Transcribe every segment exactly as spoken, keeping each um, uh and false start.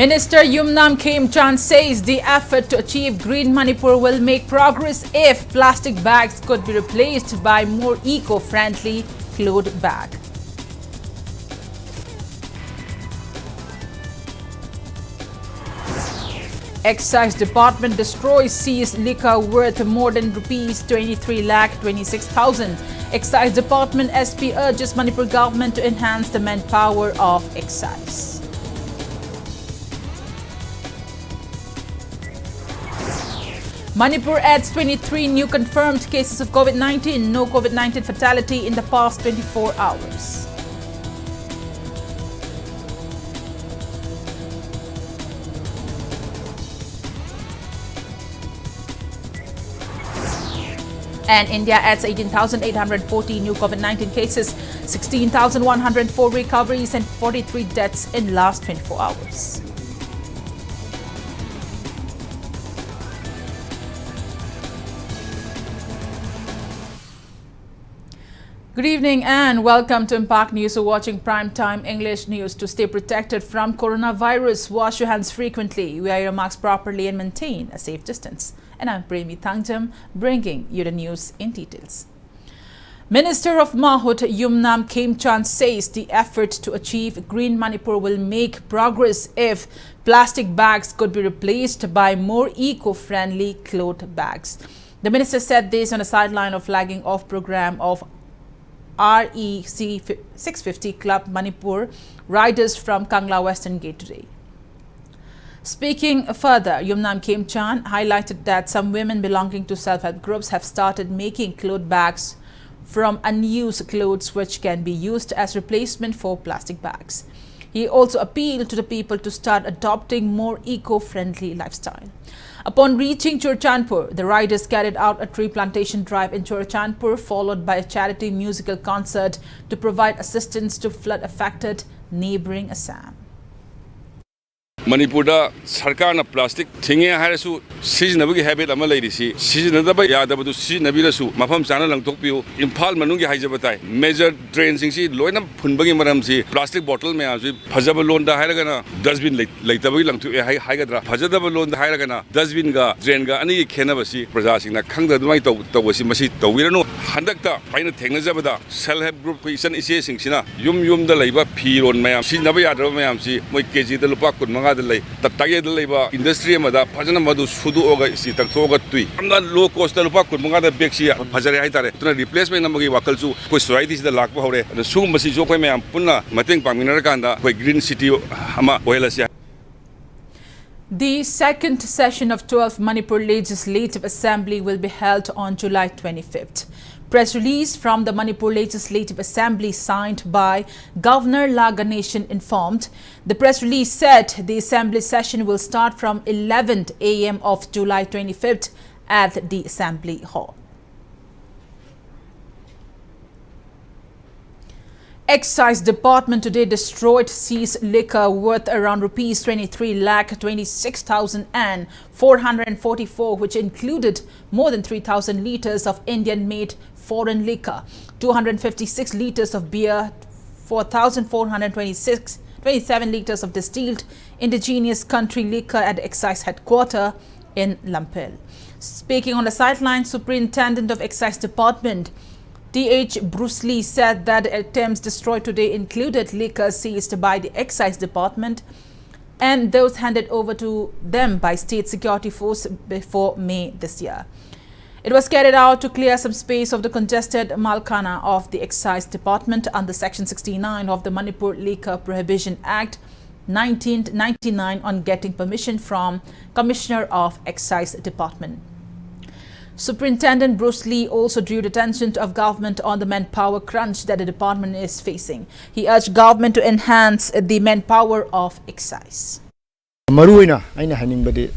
Minister Yumnam Khemchand says the effort to achieve Green Manipur will make progress if plastic bags could be replaced by more eco-friendly cloth bag. Excise Department destroys seized liquor worth more than rupees twenty-three lakh twenty-six thousand. Excise Department S P urges Manipur government to enhance the manpower of excise. Manipur adds twenty-three new confirmed cases of COVID nineteen. No COVID nineteen fatality in the past twenty-four hours. And India adds eighteen thousand eight hundred forty new COVID nineteen cases, sixteen thousand one hundred four recoveries, and forty-three deaths in last twenty-four hours. Good evening and welcome to Impact News. You're watching Prime Time English News. To stay protected from coronavirus, wash your hands frequently, wear your mask properly, and maintain a safe distance. And I'm Premi Thangjam, bringing you the news in details. Minister of Mahut Yumnam Khemchand says the effort to achieve Green Manipur will make progress if plastic bags could be replaced by more eco-friendly cloth bags. The minister said this on a sideline of flagging off program of R E C six fifty Club Manipur riders from Kangla Western Gate today. Speaking further, Yumnam Khemchand highlighted that some women belonging to self-help groups have started making cloth bags from unused clothes, which can be used as replacement for plastic bags. He also appealed to the people to start adopting more eco-friendly lifestyle. Upon reaching Churachandpur, the riders carried out a tree plantation drive in Churachandpur, followed by a charity musical concert to provide assistance to flood affected neighboring Assam. ꯃꯅꯤꯄꯨꯔꯗ ꯁꯔꯀꯥꯔꯅ plastic ꯊꯤꯡꯉꯦ ꯍꯥꯏꯔꯁꯨ, ꯁꯤꯖꯤꯟꯅꯕꯒꯤ habit ꯑꯃ ꯂꯩꯔꯤꯁꯤ, ꯁꯤꯖꯤꯟꯅꯗꯕ ꯌꯥꯗꯕꯗꯨ ꯁꯤꯖꯤꯟꯅꯕꯤꯔꯁꯨ ꯃꯐꯝ ꯆꯥꯅ ꯂꯪꯊꯣꯛꯄꯤꯌꯨ꯫ ꯏꯝꯐꯥꯜ ꯃꯅꯨꯡꯒꯤ ꯍꯥꯏꯖꯕ ꯇꯥꯏ, ꯃꯦꯖꯔ ꯗ꯭ꯔꯦꯟꯁꯤꯡꯁꯤ ꯂꯣꯏꯅ ꯐꯨꯟꯕꯒꯤ ꯃꯔꯝꯁꯤ ꯄ꯭ꯂꯥꯁꯇꯤꯛ ꯕꯣꯇꯜ ꯃꯌꯥꯝꯁꯤ, ꯐꯖꯕ ꯂꯣꯟꯗ ꯍꯥꯏꯔꯒꯅ ꯗꯁꯕꯤꯟ ꯂꯩ-, ꯂꯩꯇꯕꯒꯤ ꯂꯪꯊꯣꯛꯑꯦ ꯍꯥꯏ-, ꯍꯥꯏꯒꯗ꯭ꯔꯥ, ꯐꯖꯗꯕ ꯂꯣꯟꯗ ꯍꯥꯏꯔꯒꯅ ꯗꯁꯕꯤꯟꯒ ꯗ꯭ꯔꯦꯟꯒ ꯑꯅꯤꯒꯤ ꯈꯦꯠꯅꯕꯁꯤ ꯄ꯭ꯔꯖꯥꯁꯤꯡꯅ ꯈꯪꯗ ꯑꯗꯨꯃꯥꯏꯅ ꯇꯧ-, ꯇꯧꯕꯁꯤ ꯃꯁꯤ ꯇꯧꯕꯤꯔꯅꯨ꯫ ꯍꯟꯗꯛꯇ ꯑꯩꯅ ꯊꯦꯡꯅꯖꯕꯗ ꯁꯦꯜꯐ ꯍꯦꯜꯞ ꯒ꯭ꯔꯨꯞꯀꯤ ꯏꯆꯟ ꯏꯆꯦꯁꯤꯡꯁꯤꯅ ꯌꯨꯝ ꯌꯨꯝꯗ ꯂꯩꯕ ꯐꯤꯔꯣꯟ ꯃꯌꯥꯝ, ꯁꯤꯖꯤꯟꯅꯕ ꯌꯥꯗ꯭ꯔꯕ ꯃꯌꯥꯝꯁꯤ ꯃꯣꯏ ꯀꯦꯖꯤꯗ ꯂꯨꯄꯥ ꯀꯨꯟ ꯃꯉꯥꯗ ꯂꯩ꯫ ꯇ-, ꯇꯥꯌꯦꯗ ꯂꯩꯕ ꯏꯟꯗꯁꯇ꯭ꯔꯤ ꯑꯃꯗ ꯐꯖꯅ ꯃꯗꯨ ꯁꯨꯗꯣꯛꯑꯒ ꯏꯁꯇꯤ ꯇꯛꯊꯣꯛꯑꯒ ꯇꯨꯏ꯫ ꯌꯥꯝꯅ ꯂꯣ ꯀꯣꯁꯇ ꯂꯨꯄꯥ ꯀꯨꯟ ꯃꯉꯥꯗ ꯕꯦꯒꯁꯤ ꯐꯖꯔꯦ ꯍꯥꯏꯇꯥꯔꯦ꯫ ꯑꯗꯨꯅ ꯔꯤꯄ꯭ꯂꯦꯁꯃꯦꯟ ꯑꯃꯒꯤ ꯋꯥꯈꯜꯁꯨ ꯑꯩꯈꯣꯏ ꯁꯣꯁꯥꯏꯇꯤꯁꯤꯗ ꯂꯥꯛꯄ ꯍꯧꯔꯦ꯫ ꯑꯗꯨꯅ ꯁꯤꯒꯨꯝꯕꯁꯤꯁꯨ ꯑꯩꯈꯣꯏ ꯃꯌꯥꯝ ꯄꯨꯟꯅ ꯃꯇꯦꯡ ꯄꯥꯡꯃꯤꯟꯅꯔꯀꯥꯟꯗ ꯑꯩꯈꯣꯏ ꯒ꯭ꯔꯤꯟ ꯁꯤꯇꯤ ꯑꯃ ꯑꯣꯏꯍꯜꯂꯁꯤ꯫ The second session of twelfth Manipur Legislative Assembly will be held on July twenty-fifth. Press release from the Manipur Legislative Assembly signed by Governor La Ganesan informed. The press release said the assembly session will start from eleven a m of July twenty-fifth at the Assembly Hall. Excise Department today destroyed, seized liquor worth around rupees twenty-three lakh twenty-six thousand and four hundred forty-four, which included more than three thousand liters of Indian-made foreign liquor, two hundred fifty-six liters of beer, four thousand four hundred twenty-six, twenty-seven liters of distilled indigenous country liquor at excise headquarter in Lamphel. Speaking on the sideline, Superintendent of Excise Department T H Bruce Lee said that items destroyed today included liquor seized by the Excise Department and those handed over to them by State Security Force before May this year. It was carried out to clear some space of the congested Malkhana of the Excise Department under Section sixty-nine of the Manipur Liquor Prohibition Act nineteen ninety-nine on getting permission from Commissioner of Excise Department. Superintendent Bruce Lee also drew the attention of government on the manpower crunch that the department is facing. He urged government to enhance the manpower of excise. ꯃꯔꯨ ꯑꯣꯏꯅ ꯑꯩꯅ ꯍꯥꯏꯅꯤꯡꯕꯗꯤ,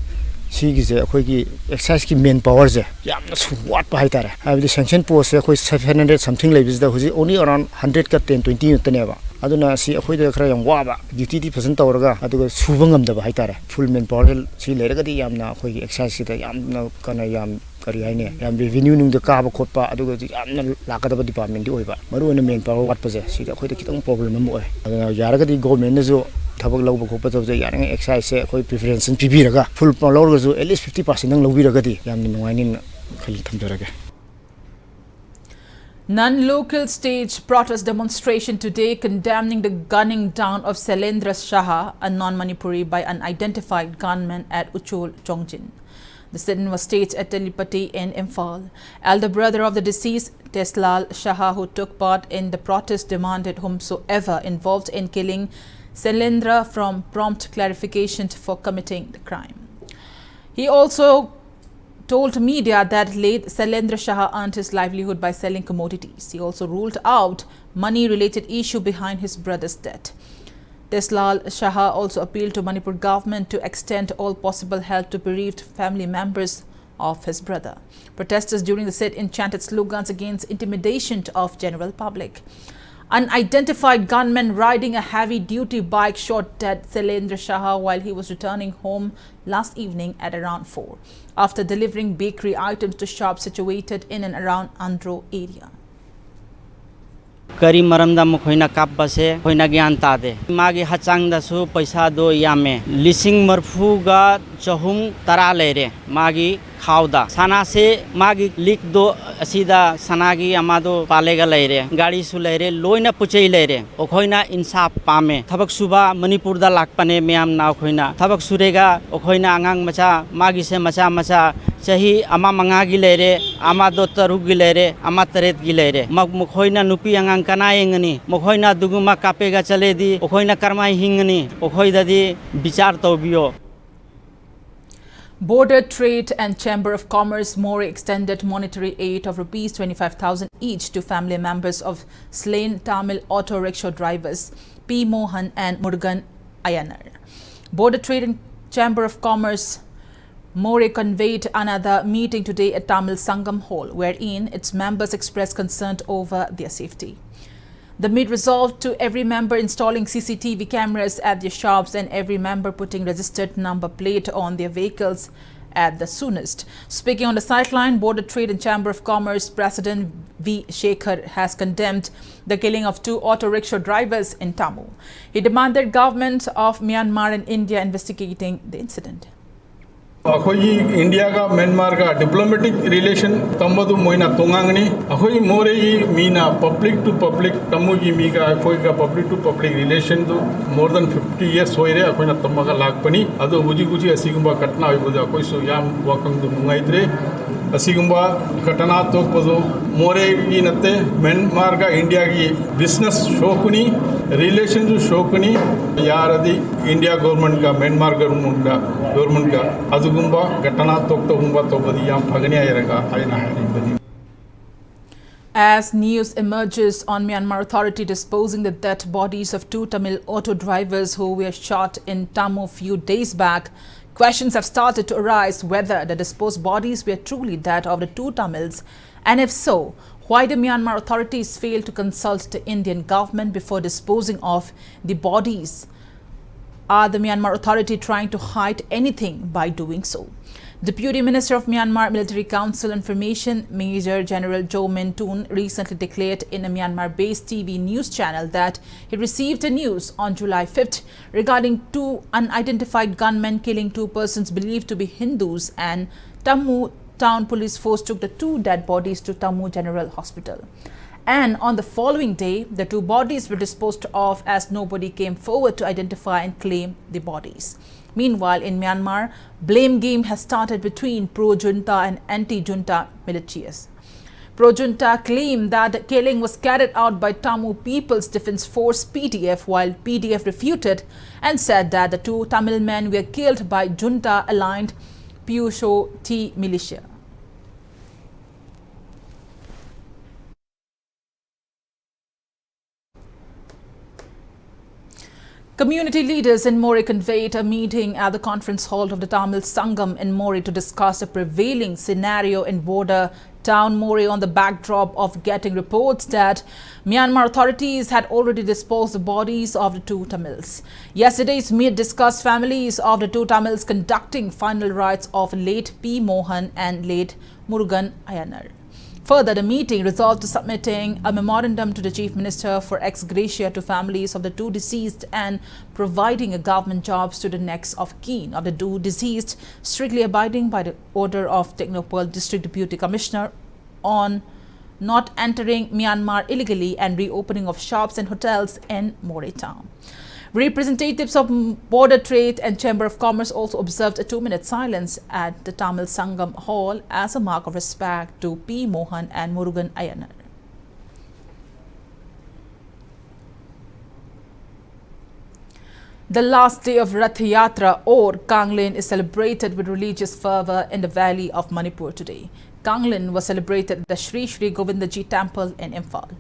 ꯁꯤꯒꯤꯁꯦ ꯑꯩꯈꯣꯏꯒꯤ ꯑꯦꯛꯁꯥꯏꯁꯀꯤ ꯃꯦꯟ ꯄꯥꯋꯔꯁꯦ ꯌꯥꯝꯅꯁꯨ ꯋꯥꯠꯄ ꯍꯥꯏꯇꯥꯔꯦ꯫ ꯍꯥꯏꯕꯗꯤ ꯁꯦꯡꯁꯟ ꯄꯣꯁꯁꯦ ꯑꯩꯈꯣꯏ seven hundred something ꯂꯩꯕꯁꯤꯗ ꯍꯧꯖꯤꯛ only around hundredꯀ ten twenty ꯉꯥꯛꯇꯅꯦꯕ꯫ ꯑꯗꯨꯅ ꯁꯤ ꯑꯩꯈꯣꯏꯗ ꯈꯔ ꯌꯥꯝ ꯋꯥꯕ, ꯗ꯭ꯌꯨꯇꯤꯗꯤ ꯐꯖꯅ ꯇꯧꯔꯒ ꯑꯗꯨꯒ ꯁꯨꯕ ꯉꯝꯗꯕ ꯍꯥꯏꯇꯥꯔꯦ꯫ ꯐꯨꯜ ꯃꯦꯟ ꯄꯥꯋꯔꯁꯦ ꯁꯤ ꯂꯩꯔꯒꯗꯤ ꯌꯥꯝꯅ ꯑꯩꯈꯣꯏꯒꯤ ꯑꯦꯛꯁꯥꯏꯁꯁꯤꯗ ꯌꯥꯝꯅ ꯀꯩꯅꯣ ꯌꯥꯝ ꯀꯔꯤ ꯍꯥꯏꯅꯤ, ꯌꯥꯝ ꯔꯦꯚꯤꯅ꯭ꯌꯨ ꯅꯨꯡꯗ ꯀꯥꯕ ꯈꯣꯠꯄ, ꯑꯗꯨꯒ ꯌꯥꯝꯅ ꯂꯥꯛꯀꯗꯕ ꯗꯤꯄꯥꯔꯠꯃꯦꯟꯗꯤ ꯑꯣꯏꯕ꯫ ꯃꯔꯨꯑꯣꯏꯅ ꯃꯦꯟ ꯄꯥꯋꯔ ꯋꯥꯠꯄꯁꯦ ꯁꯤꯗ ꯑꯩꯈꯣꯏꯗ ꯈꯤꯇꯪ ꯄ꯭ꯔꯣꯕ꯭ꯂꯦꯝ ꯑꯃ ꯑꯣꯏ꯫ ꯑꯗꯨꯅ ꯌꯥꯔꯒꯗꯤ ꯒꯣꯔꯃꯦꯟꯅꯁꯨ ꯊꯕꯛ ꯂꯧꯕ ꯈꯣꯠꯄ ꯇꯧꯕꯗ ꯌꯥꯔꯤꯉꯩ ꯑꯦꯛꯁꯥꯏꯁꯁꯦ ꯑꯩꯈꯣꯏ ꯄ꯭ꯔꯤꯐꯔꯦꯟꯁ ꯄꯤꯕꯤꯔꯒ, ꯐꯨꯜ ꯂꯧꯔꯒꯁꯨ at least fifty percent ꯗꯪ ꯂꯧꯕꯤꯔꯒꯗꯤ ꯌꯥꯝꯅ ꯅꯨꯡꯉꯥꯏꯅꯤꯅ ꯈꯜꯂꯤ꯫ ꯊꯝꯖꯔꯒꯦ꯫ Non-local staged protest demonstration today condemning the gunning down of Sailendra Shaha, a non-Manipuri, by unidentified gunmen at Uchul, Chongjin. The sit-in was staged at Telepati in Imphal. Elder brother of the deceased, Teslal Shaha, who took part in the protest, demanded whomsoever involved in killing Sailendra from prompt clarification for committing the crime. He also told media that late Sailendra Shaha earned his livelihood by selling commodities. He also ruled out money-related issue behind his brother's death. Teslal Shaha also appealed to Manipur government to extend all possible help to bereaved family members of his brother. Protesters during the sit-in chanted slogans against intimidation of general public. Unidentified gunmen riding a heavy-duty bike shot dead Sailendra Shaha while he was returning home last evening at around four, after delivering bakery items to shops situated in and around Andro area. ꯀꯔꯤ ꯃꯔꯝꯗ ꯃꯈꯣꯏꯅ ꯀꯥꯞꯄꯁꯦ ꯑꯩꯈꯣꯏꯅ ꯒ꯭ꯌꯥꯟ ꯇꯥꯗꯦ꯫ ꯃꯥꯒꯤ ꯍꯛꯆꯥꯡꯗꯁꯨ ꯄꯩꯁꯥꯗꯣ ꯌꯥꯝꯃꯦ, ꯂꯤꯁꯤꯡ ꯃꯔꯤꯐꯨꯒ ꯆꯍꯨꯝ ꯇꯔꯥ ꯂꯩꯔꯦ ꯃꯥꯒꯤ ꯈꯥꯎꯗ꯫ ꯁꯅꯥꯁꯦ ꯃꯥꯒꯤ ꯂꯤꯛꯇꯣ ꯑꯁꯤꯗ ꯁꯅꯥꯒꯤ ꯑꯃꯗꯣ ꯄꯥꯜꯂꯒ ꯂꯩꯔꯦ, ꯒꯥꯔꯤꯁꯨ ꯂꯩꯔꯦ, ꯂꯣꯏꯅ ꯄꯣꯠ ꯆꯩ ꯂꯩꯔꯦ꯫ ꯑꯩꯈꯣꯏꯅ ꯏꯟꯁꯥꯐ ꯄꯥꯝꯃꯦ꯫ ꯊꯕꯛ ꯁꯨꯕ ꯃꯅꯤꯄꯨꯔꯗ ꯂꯥꯛꯄꯅꯦ ꯃꯌꯥꯝꯅ꯫ ꯑꯩꯈꯣꯏꯅ ꯊꯕꯛ ꯁꯨꯔꯦꯒ ꯑꯩꯈꯣꯏꯅ ꯑꯉꯥꯡ ꯃꯆꯥ, ꯃꯥꯒꯤꯁꯦ ꯃꯆꯥ ꯃꯆꯥ ꯆꯍꯤ ꯑꯃ ꯃꯉꯥꯒꯤ ꯂꯩꯔꯦ, ꯑꯃꯗꯣ ꯇꯔꯨꯛꯀꯤ ꯂꯩꯔꯦ, ꯑꯃ ꯇꯔꯦꯠꯀꯤ ꯂꯩꯔꯦ꯫ ꯃ-, ꯃꯈꯣꯏꯅ ꯅꯨꯄꯤ ꯑꯉꯥꯡ ꯀꯅꯥ ꯌꯦꯡꯒꯅꯤ? ꯃꯈꯣꯏꯅ ꯑꯗꯨꯒꯨꯝꯕ ꯀꯥꯞꯄꯦꯒ ꯆꯠꯂꯗꯤ ꯑꯩꯈꯣꯏꯅ ꯀꯔꯝꯍꯥꯏꯅ ꯍꯤꯡꯒꯅꯤ? ꯑꯩꯈꯣꯏꯗꯗꯤ ꯕꯤꯆꯥꯔ ꯇꯧꯕꯤꯌꯣ꯫ Border Trade and Chamber of Commerce, MoRE, extended monetary aid of rupees twenty-five thousand each to family members of slain Tamil auto rickshaw drivers P Mohan and Murugan Ayanar. Border Trade and Chamber of Commerce Moreh convened another meeting today at Tamil Sangam Hall, wherein its members expressed concern over their safety. The meet resolved to every member installing C C T V cameras at their shops and every member putting registered number plate on their vehicles at the soonest. Speaking on the sideline, Border Trade and Chamber of Commerce President V Shekhar has condemned the killing of two auto rickshaw drivers in Tamu. He demanded government of Myanmar and India investigating the incident. ꯑꯩꯈꯣꯏꯒꯤ ꯏꯟꯗꯤꯌꯥꯒ ꯃ꯭ꯌꯥꯟꯃꯥꯔꯒ diplomatic relation ꯇꯝꯕꯗꯨ ꯃꯣꯏꯅ ꯇꯣꯉꯥꯟꯒꯅꯤ꯫ ꯑꯩꯈꯣꯏ ꯃꯣꯔꯦꯒꯤ ꯃꯤꯅ public to public, ꯇꯃꯨꯒꯤ ꯃꯤꯒ ꯑꯩꯈꯣꯏꯒ public to public ꯔꯤꯂꯦꯁꯟꯗꯨ more than fifty years ꯑꯣꯏꯔꯦ ꯑꯩꯈꯣꯏꯅ ꯇꯝꯃꯒ ꯂꯥꯛꯄꯅꯤ꯫ ꯑꯗꯨ ꯍꯧꯖꯤꯛ ꯍꯧꯖꯤꯛ ꯑꯁꯤꯒꯨꯝꯕ ꯘꯇꯅꯥ ꯑꯣꯏꯕꯗꯨ ꯑꯩꯈꯣꯏꯁꯨ ꯌꯥꯝ ꯋꯥꯈꯜꯗꯨ ꯅꯨꯡꯉꯥꯏꯇ꯭ꯔꯦ꯫ ꯑꯁꯤꯒꯨꯝꯕ ꯘꯇꯅꯥ ꯊꯣꯛꯄꯗꯨ ꯃꯣꯔꯦꯒꯤ ꯅꯠꯇꯦ, ꯃ꯭ꯌꯥꯟꯃꯥꯔꯒ ꯏꯟꯗꯤꯌꯥꯒꯤ ꯕꯤꯖꯤꯅꯦꯁ ꯁꯣꯛꯀꯅꯤ, ꯔꯤꯂꯦꯁꯟꯁꯨ ꯁꯣꯛꯀꯅꯤ꯫ ꯌꯥꯔꯗꯤ ꯏꯟꯗꯤꯌꯥ ꯒꯣꯔꯃꯦꯟꯒ ꯃ꯭ꯌꯥꯟꯃꯥꯔ ꯒꯣꯔꯃꯦꯟꯒ, ꯒꯣꯔꯃꯦꯟꯒ ꯑꯗꯨꯒꯨꯝꯕ ꯘꯇꯅꯥ ꯊꯣꯛꯇꯒꯨꯝꯕ ꯇꯧꯕꯗꯤ ꯌꯥꯝ ꯐꯒꯅꯤ ꯍꯥꯏꯔꯒ ꯑꯩꯅ ꯍꯥꯏꯅꯤꯡꯕꯅꯤ꯫ As news emerges on Myanmar authority disposing the dead bodies of two Tamil auto drivers who were shot in Tamu few days back, questions have started to arise whether the disposed bodies were truly that of the two Tamils, and if so, why the Myanmar authorities failed to consult the Indian government before disposing of the bodies. Are the Myanmar authority trying to hide anything by doing so? Deputy Minister of Myanmar Military Council Information, Major General Jo Min Tun, recently declared in a Myanmar-based T V news channel that he received a news on July fifth regarding two unidentified gunmen killing two persons believed to be Hindus, and Tamu Town Police Force took the two dead bodies to Tamu General Hospital. And on the following day, the two bodies were disposed of as nobody came forward to identify and claim the bodies. Meanwhile, in Myanmar, blame game has started between pro-junta and anti-junta militias. Pro-junta claim that the killing was carried out by Tamu People's Defense Force, P D F, while P D F refuted and said that the two Tamil men were killed by junta-aligned Pyusho Tea militia. Community leaders in Moreh convened a meeting at the conference hall of the Tamil Sangam in Moreh to discuss the prevailing scenario in border town Moreh on the backdrop of getting reports that Myanmar authorities had already disposed the bodies of the two Tamils. Yesterday's meet discussed families of the two Tamils conducting final rites of late P. Mohan and late Murugan Ayanar. Further, the meeting resolved to submitting a memorandum to the Chief Minister for ex gratia to families of the two deceased and providing a government jobs to the next of kin of the two deceased, strictly abiding by the order of Tengnoupal District Deputy Commissioner on not entering Myanmar illegally and reopening of shops and hotels in Moreh town. Representatives of Border Trade and Chamber of Commerce also observed a two-minute silence at the Tamil Sangam Hall as a mark of respect to P. Mohan and Murugan Ayanar. The last day of Rath Yatra or Kanglen is celebrated with religious fervor in the valley of Manipur today. Kanglen was celebrated at the Sri Sri Govindaji temple in Imphal.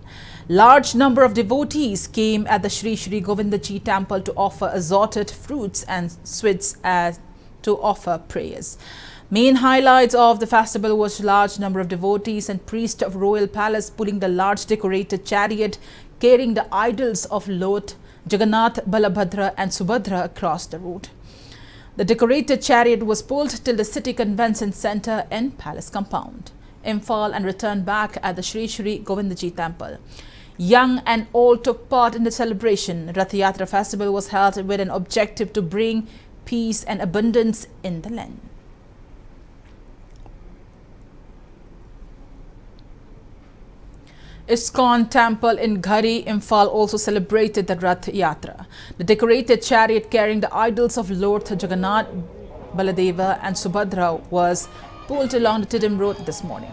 Large number of devotees came at the Sri Sri Govindaji temple to offer assorted fruits and sweets as to offer prayers. Main highlights of the festival was large number of devotees and priests of royal palace pulling the large decorated chariot carrying the idols of Lord Jagannath, Balabhadra and Subhadra across the road. The decorated chariot was pulled till the city convention center and palace compound, Imphal, and returned back at the Sri Sri Govindaji temple. Young and old took part in the celebration. Rath Yatra festival was held with an objective to bring peace and abundance in the land. ISKCON temple in Ghari, Imphal also celebrated the Rath Yatra. The decorated chariot carrying the idols of Lord Jagannath, Baladeva and Subhadra was pulled along the Tiddim Road this morning.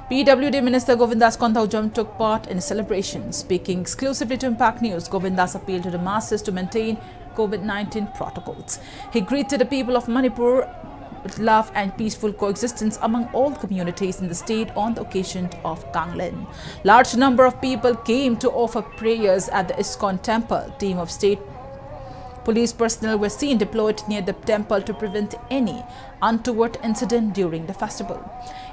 P W D Minister Govindas Konthoujam took part in the celebration. Speaking exclusively to Impact News, Govindas appealed to the masses to maintain COVID nineteen protocols. He greeted the people of Manipur with love and peaceful coexistence among all communities in the state on the occasion of Kanglen. Large number of people came to offer prayers at the ISKCON temple. Team of state Police personnel were seen deployed near the temple to prevent any untoward incident during the festival.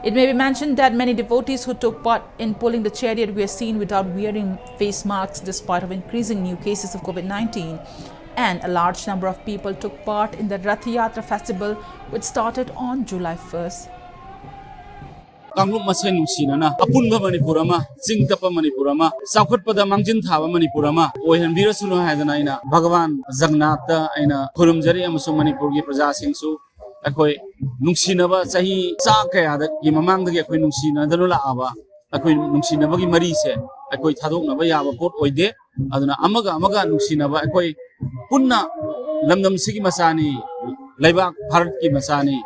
It may be mentioned that many devotees who took part in pulling the chariot were seen without wearing face masks despite of increasing new cases of COVID nineteen, and a large number of people took part in the Rath Yatra festival, which started on July first. ꯀꯥꯡꯂꯨꯞ ꯃꯁꯦꯟ ꯅꯨꯡꯁꯤꯅꯅ ꯑꯄꯨꯟꯕ ꯃꯅꯤꯄꯨꯔ ꯑꯃ, ꯆꯤꯡ ꯇꯞꯄ ꯃꯅꯤꯄꯨꯔ ꯑꯃ, ꯆꯥꯎꯈꯠꯄꯗ ꯃꯥꯡꯖꯤꯟ ꯊꯥꯕ ꯃꯅꯤꯄꯨꯔ ꯑꯃ ꯑꯣꯏꯍꯟꯕꯤꯔꯁꯅꯨ ꯍꯥꯏꯗꯅ ꯑꯩꯅ ꯚꯒꯋꯥꯟ ꯖꯒꯟꯅꯥꯊꯇ ꯑꯩꯅ ꯈꯨꯔꯨꯝꯖꯔꯤ, ꯑꯃꯁꯨꯡ ꯃꯅꯤꯄꯨꯔꯒꯤ ꯄ꯭ꯔꯖꯥꯁꯤꯡꯁꯨ ꯑꯩꯈꯣꯏ ꯅꯨꯡꯁꯤꯅꯕ, ꯆꯍꯤ ꯆꯥ ꯀꯌꯥꯗꯒꯤ ꯃꯃꯥꯡꯗꯒꯤ ꯑꯩꯈꯣꯏ ꯅꯨꯡꯁꯤꯅꯗꯨꯅ ꯂꯥꯛꯑꯕ ꯑꯩꯈꯣꯏ ꯅꯨꯡꯁꯤꯅꯕꯒꯤ ꯃꯔꯤꯁꯦ ꯑꯩꯈꯣꯏ ꯊꯥꯗꯣꯛꯅꯕ ꯌꯥꯕ ꯄꯣꯠ ꯑꯣꯏꯗꯦ꯫ ꯑꯗꯨꯅ ꯑꯃꯒ ꯑꯃꯒ ꯅꯨꯡꯁꯤꯅꯕ, ꯑꯩꯈꯣꯏ ꯄꯨꯟꯅ ꯂꯝꯗꯝꯁꯤꯒꯤ ꯃꯆꯥꯅꯤ, ꯂꯩꯕꯥꯛ ꯚꯥꯔꯠꯀꯤ ꯃꯆꯥꯅꯤ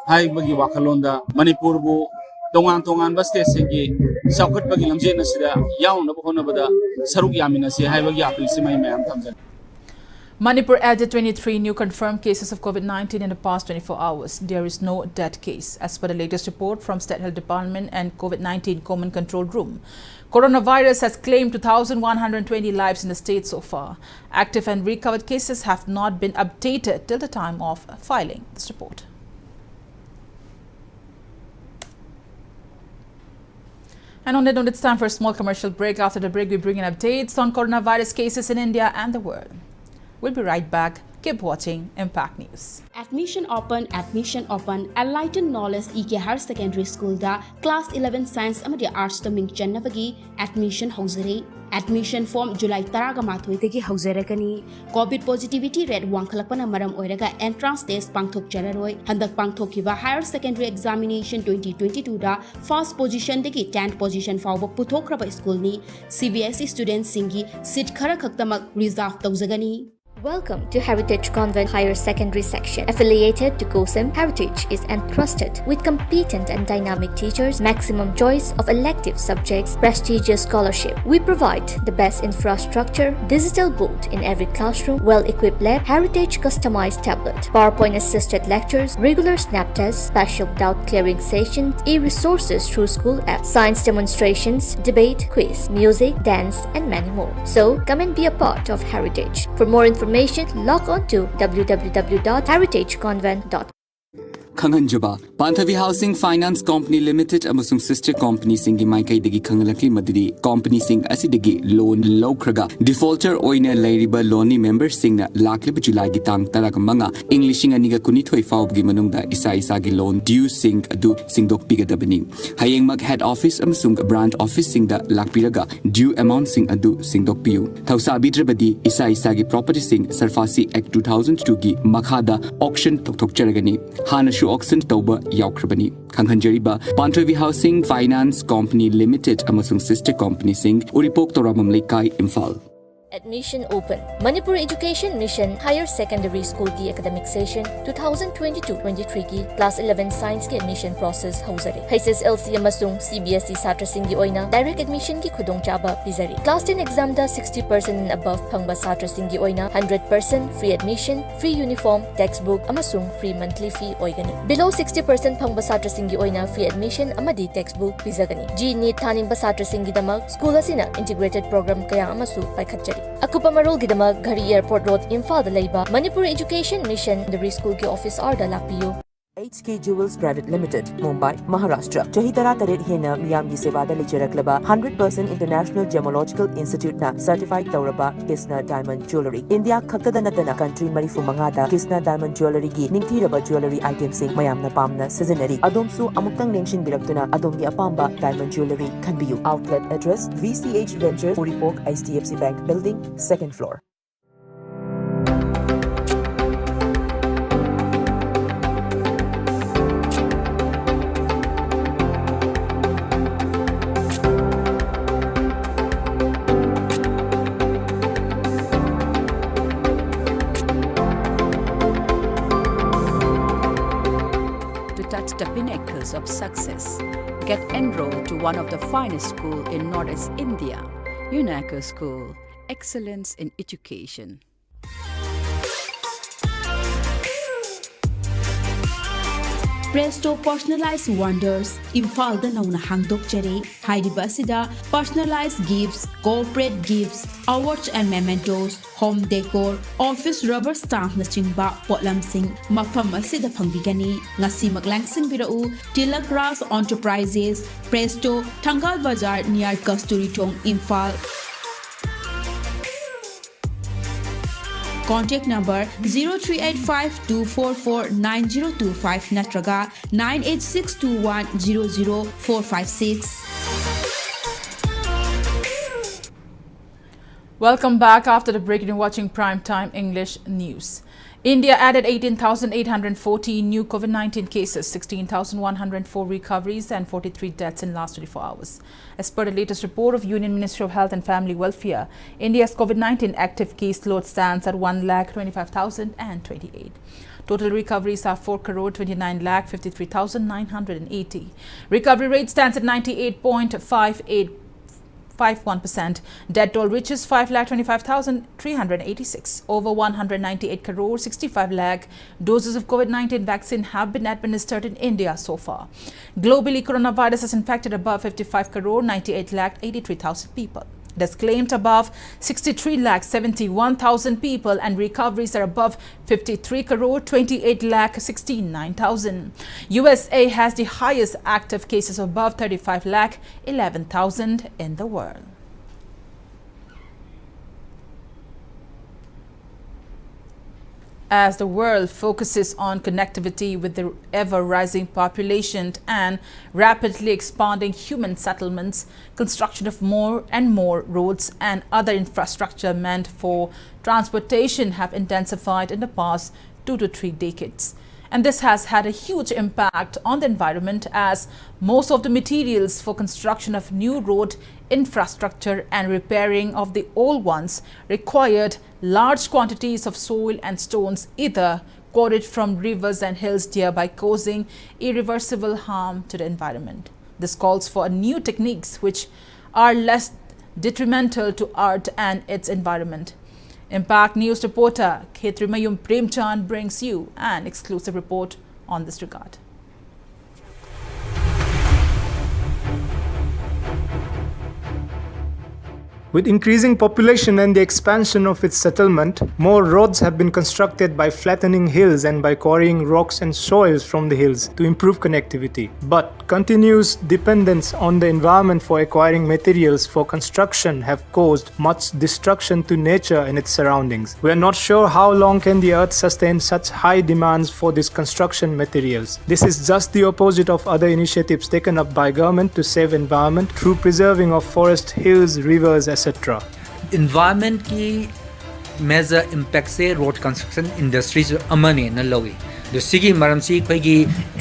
ꯍꯥꯏꯕꯒꯤ ꯋꯥꯈꯜꯂꯣꯟꯗ ꯃꯅꯤꯄꯨꯔꯕꯨ ꯇꯣꯉꯥꯟ ꯇꯣꯉꯥꯟꯕ ꯁ꯭ꯇꯦꯠꯁꯤꯡꯒꯤ ꯆꯥꯎꯈꯠꯄꯒꯤ ꯂꯝꯖꯦꯜ ꯑꯁꯤꯗ ꯌꯥꯎꯅꯕ ꯍꯣꯠꯅꯕꯗ ꯁꯔꯨꯛ ꯌꯥꯃꯤꯟꯅꯁꯤ ꯍꯥꯏꯕꯒꯤ ꯑꯄꯤꯜꯁꯤꯃ ꯑꯩ ꯃꯌꯥꯝ ꯊꯝꯖꯒꯦ꯫ Manipur added twenty-three new confirmed cases of COVID nineteen in the past twenty-four hours. There is no death case. As per the latest report from State Health Department and COVID nineteen Common Control Room, coronavirus has claimed two thousand one hundred twenty lives in the state so far. Active and recovered cases have not been updated till the time of filing this report. And on that note, it's time for a small commercial break. After the break, we bring in updates on coronavirus cases in India and the world. We'll be right back. Keep watching Impact News. Admission open, admission open. Enlighten Knowledge E K Higher Secondary School the class eleven science ꯑꯃꯗꯤ arts ꯇ ꯃꯤꯡ ꯆꯟꯅꯕꯒꯤ admission ꯍꯧꯖꯔꯦ꯫ Admission form July ꯇꯔꯥꯒ ꯃꯥꯊꯣꯏꯗꯒꯤ ꯍꯧꯖꯔꯒꯅꯤ꯫ COVID positivity rate ꯋꯥꯡꯈꯠꯂꯛꯄꯅ ꯃꯔꯝ ꯑꯣꯏꯔꯒ entrance test ꯄꯥꯡꯊꯣꯛꯆꯔꯔꯣꯏ꯫ ꯍꯟꯗꯛ ꯄꯥꯡꯊꯣꯛꯈꯤꯕ higher secondary examination twenty twenty two ꯗ first position ꯗꯒꯤ tenth position ꯐꯥꯎꯕ ꯄꯨꯊꯣꯛꯈ꯭ꯔꯕ school ꯅꯤ꯫ C B S E student ꯁꯤꯡꯒꯤ seat ꯈꯔ ꯈꯛꯇꯃꯛ reserve ꯇꯧꯖꯒꯅꯤ꯫ Welcome to Heritage Convent Higher Secondary Section. Affiliated to COHSEM, Heritage is entrusted with competent and dynamic teachers, maximum choice of elective subjects, prestigious scholarship. We provide the best infrastructure, digital board in every classroom, well-equipped lab, Heritage customized tablet, PowerPoint assisted lectures, regular snap tests, special doubt clearing sessions, e-resources through school app, science demonstrations, debate, quiz, music, dance, and many more. So come and be a part of Heritage. For more information, information, log on to w w w dot heritage convent dot com. ꯈꯪꯍꯟꯖꯕ, ꯄꯥꯟꯊꯕꯤ housing finance company limited ꯑꯃꯁꯨꯡ sister ꯀꯣꯝꯄꯅꯤꯁꯤꯡꯒꯤ ꯃꯥꯏꯀꯩꯗꯒꯤ ꯈꯪꯍꯜꯂꯛꯂꯤ ꯃꯗꯨꯗꯤ ꯀꯣꯝꯄꯅꯤꯁꯤꯡ ꯑꯁꯤꯗꯒꯤ ꯂꯣꯟ ꯂꯧꯈ꯭ꯔꯒ ꯗꯤꯐꯣꯜꯇꯔ ꯑꯣꯏꯅ ꯂꯩꯔꯤꯕ ꯂꯣꯟꯅꯤ ꯃꯦꯝꯕꯔꯁꯤꯡꯅ ꯂꯥꯛꯂꯤꯕ ꯖꯨꯂꯥꯏꯒꯤ ꯇꯥꯡ ꯇꯔꯥꯃꯉꯥ, ꯏꯪ ꯂꯤꯁꯤꯡ ꯑꯅꯤꯒ ꯀꯨꯟꯅꯤꯊꯣꯏ ꯐꯥꯎꯕꯒꯤ ꯃꯅꯨꯡꯗ ꯏꯁꯥ ꯏꯁꯥꯒꯤ ꯂꯣꯟ ꯗ꯭ꯌꯨꯁꯤꯡ ꯑꯗꯨ ꯁꯤꯡꯗꯣꯛꯄꯤꯒꯗꯕꯅꯤ꯫ ꯍꯌꯦꯡꯃꯛ ꯍꯦꯗ ꯑꯣꯐꯤꯁ ꯑꯃꯁꯨꯡ ꯕ꯭ꯔꯥꯟꯆ ꯑꯣꯐꯤꯁꯁꯤꯡꯗ ꯂꯥꯛꯄꯤꯔꯒ ꯗ꯭ꯌꯨ ꯑꯦꯃꯥꯎꯟꯁꯤꯡ ꯑꯗꯨ ꯁꯤꯡꯗꯣꯛꯄꯤꯌꯨ꯫ ꯊꯧꯁꯥꯕꯤꯗ꯭ꯔꯕꯗꯤ ꯏꯁꯥ ꯏꯁꯥꯒꯤ ꯄ꯭ꯔꯣꯄꯔꯇꯤꯁꯤꯡ ꯁꯔꯐꯥꯁꯤ ꯑꯦꯛ ꯇꯨ ꯊꯥꯎꯖꯟ ꯇꯨꯒꯤ ꯃꯈꯥꯗ ꯑꯣꯛꯁꯟ ꯇꯧꯊꯣꯛꯆꯔꯒꯅꯤ꯫ ꯍꯥꯟꯅꯁꯨ ꯑꯣꯛꯁꯟ ꯇꯧꯕ ꯌꯥꯎꯈ꯭ꯔꯕꯅꯤ꯫ ꯈꯪꯍꯟꯖꯔꯤꯕ, ꯄꯥꯟꯊꯣꯏꯕꯤ ꯍꯥꯎꯁꯤꯡ ꯐꯥꯏꯅꯥꯟꯁ ꯀꯣꯝꯄꯅꯤ ꯂꯤꯃꯤꯇꯦꯗ ꯑꯃꯁꯨꯡ ꯁꯤꯁꯇꯔ ꯀꯣꯝꯄꯅꯤꯁꯤꯡ, ꯎꯔꯤꯄꯣꯛ ꯇꯧꯔꯥꯕꯝ ꯂꯩꯀꯥꯏ, Imphal. Admission open. Manipur Education Mission Higher Secondary School ꯒꯤ academic session two thousand twenty-two twenty-three ꯒꯤ class eleven science ꯒꯤ admission process ꯍꯧꯖꯔꯦ꯫ H S L C ꯑꯃꯁꯨꯡ C B S E ꯁꯥꯇ꯭ꯔꯁꯤꯡꯒꯤ ꯑꯣꯏꯅ direct admission ꯒꯤ ꯈꯨꯗꯣꯡꯆꯥꯕ ꯄꯤꯖꯔꯤ꯫ Class ten exam the sixty percent and above ꯐꯪꯕ ꯁꯥꯇ꯭ꯔꯁꯤꯡꯒꯤ ꯑꯣꯏꯅ hundred percent free admission, free uniform, textbook ꯑꯃꯁꯨꯡ free monthly fee ꯑꯣꯏꯒꯅꯤ꯫ Below sixty percent ꯐꯪꯕ ꯁꯥꯇ꯭ꯔꯁꯤꯡꯒꯤ ꯑꯣꯏꯅ free admission ꯑꯃꯗꯤ textbook ꯄꯤꯖꯒꯅꯤ꯫ G NEET ꯊꯥꯅꯤꯡꯕ ꯁꯥꯇ꯭ꯔꯁꯤꯡꯒꯤꯗꯃꯛ school ꯑꯁꯤꯅ integrated program ꯀꯌꯥ ꯑꯃꯁꯨ ꯄꯥꯏꯈꯠꯆꯔꯤ꯫ ꯑꯀꯨꯞꯄ ꯃꯔꯣꯜꯒꯤꯗꯃꯛ ꯘꯔꯤ Airport Road, ꯏꯝꯐꯥꯜꯗ ꯂꯩꯕ Manipur Education Mission Secondary School ꯒꯤ office hour ꯗ ꯂꯥꯛꯄꯤꯌꯨ꯫ H K Jewels Private Limited, Mumbai, Maharashtra. ꯆꯍꯤ ꯇꯔꯥꯇꯔꯦꯠ ꯍꯦꯟꯅ ꯃꯤꯌꯥꯝꯒꯤ ꯁꯦꯕꯥꯗ ꯂꯩꯖꯔꯛꯂꯕ hundred percent International Gemological Institute ꯅ certified ꯇꯧꯔꯕ ꯀ꯭ꯔꯤꯁꯅ diamond jewellery꯫ ꯏꯟꯗꯤꯌꯥ ꯈꯛꯇꯗ ꯅꯠꯇꯅ country ꯃꯔꯤꯐꯨ ꯃꯉꯥꯗ ꯀ꯭ꯔꯤꯁꯅ diamond jewellery ꯒꯤ ꯅꯤꯡꯊꯤꯔꯕ jewellery item ꯁꯤꯡ ꯃꯌꯥꯝꯅ ꯄꯥꯝꯅ ꯁꯤꯖꯤꯟꯅꯔꯤ꯫ ꯑꯗꯣꯝꯁꯨ ꯑꯃꯨꯛꯇꯪ ꯂꯦꯡꯁꯤꯟꯕꯤꯔꯛꯇꯨꯅ ꯑꯗꯣꯝꯒꯤ ꯑꯄꯥꯝꯕ diamond jewellery ꯈꯟꯕꯤꯌꯨ꯫ Outlet address, V C H Ventures, Uripok, H D F C Bank Building, second floor. To touch the pinnacles of success. Get enrolled to one of the finest school in Northeast India, UNACO School, excellence in education. Presto Personalized Wonders, ꯏꯝꯐꯥꯜꯗ ꯅꯧꯅ ꯍꯥꯡꯗꯣꯛꯆꯔꯦ꯫ ꯍꯥꯏꯔꯤꯕ ꯑꯁꯤꯗ personalized gifts, corporate gifts, awards and mementos, home decor, office rubber stampꯅꯆꯤꯡꯕ ꯄꯣꯠꯂꯝꯁꯤꯡ ꯃꯐꯝ ꯑꯁꯤꯗ ꯐꯪꯕꯤꯒꯅꯤ꯫ ꯉꯁꯤꯃꯛ ꯂꯥꯡꯁꯤꯟꯕꯤꯔꯛꯎ꯫ Tilak Raj Enterprises, Presto, Thangal Bazar, near Kasturi Thong, Imphal. Contact number zero three eight five two four four nine zero two five ꯅꯠꯇ꯭ꯔꯒ nine eight six two one zero zero four five six. Welcome back. After the break, you're watching Prime Time English News. India added eighteen thousand eight hundred fourteen new COVID nineteen cases, sixteen thousand one hundred four recoveries, and forty-three deaths in last twenty-four hours. As per the latest report of Union Ministry of Health and Family Welfare, India's COVID nineteen active caseload stands at one lakh twenty-five thousand and twenty-eight. Total recoveries are four crore twenty-nine lakh fifty-three thousand nine hundred and eighty. Recovery rate stands at ninety-eight point five eight five one percent. Death toll reaches five lakh twenty-five thousand three hundred eighty-six. Over one hundred ninety-eight crore sixty-five lakh doses of COVID nineteen vaccine have been administered in India so far. Globally, coronavirus has infected above fifty-five crore ninety-eight lakh eighty-three thousand people. It has claimed above sixty-three lakh seventy-one thousand people, and recoveries are above fifty-three crore twenty-eight lakh sixty-nine thousand. U S A has the highest active cases of above thirty-five lakh eleven thousand in the world. As the world focuses on connectivity with the ever-rising population and rapidly expanding human settlements, construction of more and more roads and other infrastructure meant for transportation have intensified in the past two to three decades. And this has had a huge impact on the environment, as most of the materials for construction of new road infrastructure and repairing of the old ones required large quantities of soil and stones, either quarried from rivers and hills, thereby causing irreversible harm to the environment. This calls for new techniques which are less detrimental to earth and its environment. Impact News reporter Khetrimayum Premchand brings you an exclusive report on this regard. With increasing population and the expansion of its settlement, more roads have been constructed by flattening hills and by quarrying rocks and soils from the hills to improve connectivity. But continuous dependence on the environment for acquiring materials for construction have caused much destruction to nature and its surroundings. We are not sure how long can the earth sustain such high demands for these construction materials. This is just the opposite of other initiatives taken up by government to save environment through preserving of forest, hills, rivers, et cetera. Environment ꯀꯤ major impact ꯁꯦ road construction industry ꯁꯨ ꯑꯃꯅꯦꯅ ꯂꯧꯏ꯫ ꯑꯗꯣ ꯁꯤꯒꯤ ꯃꯔꯝꯁꯤ ꯑꯩꯈꯣꯏꯒꯤ